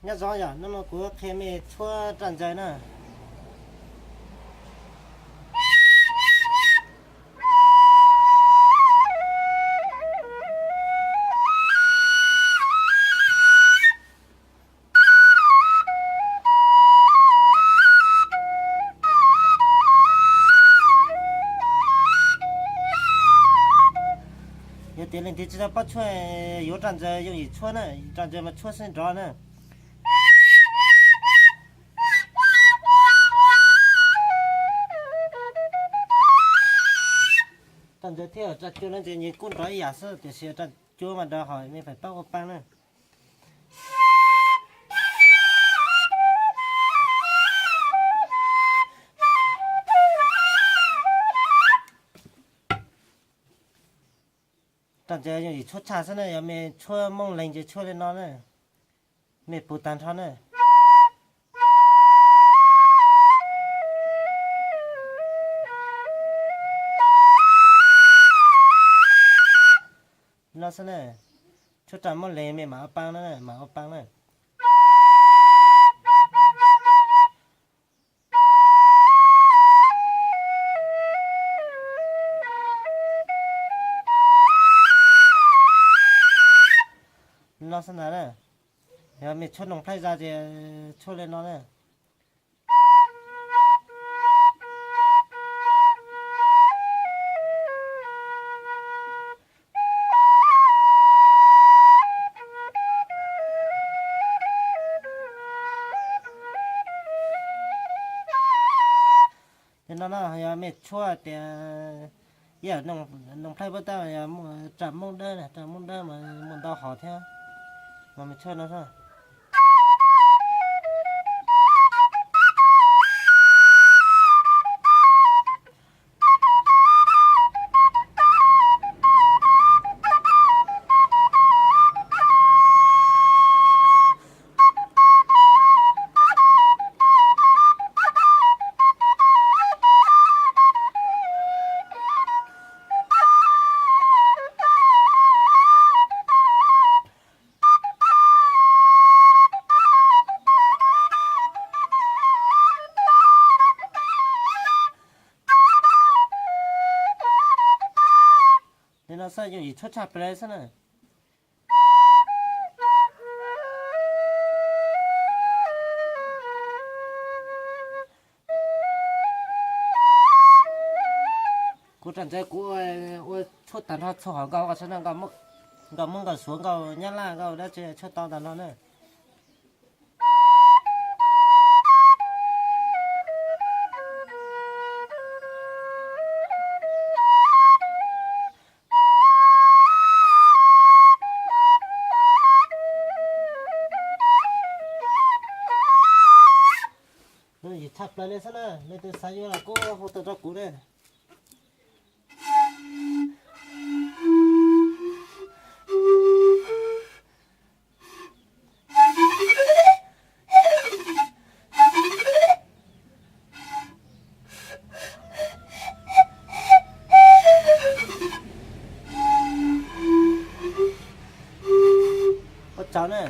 Nyob zoo yom, hnub no kuv qhia mej tshuab raj ntsaws na. Yog tias leej twg tsis tau paub tshuab, yuav raj ntsaws yooj yim tshuab na, raj ntsaws mas tshuab xwb nrov na. Raj ntsaws thiab raj cua no ces nws kuj nrov ib yam xwb, tiam sis raj cua mas nrov hos mej pab ua paab na. Raj ntsaws yooj yim tshuab tshaj xwb na, yog mej tshuab moob leeg ces tshuab li no na. Mej pum tag nrho na. No xwb na. Tshuab raj moob leeg mej mam ua paab na, mam ua paab na. No xwb ntag na. Yog mej tshuab noog plhaib zaj ces tshuab li no na. Li no na, yog mej tshuab tias ib yam noog plhaib puab tab, yog raj moob dawb, raj moob dawb mas muaj ntau hom thiab, mas mej tshuab no. Li no xwb, yooj yim tshuab tshaj plaws xwb na. Kuv raj ntsaws kuv ua tshuab tag nrho txhua hom nkauj, nkauj Hmoob, nkauj Suav, nkauj Nyab Laj, nkauj dab tsi tshuab tau tag nrho na. Yim tshaj plaws li xwb na, leej twg xav yuav los kuj hu tau rau kuv na. Ua tsaug na.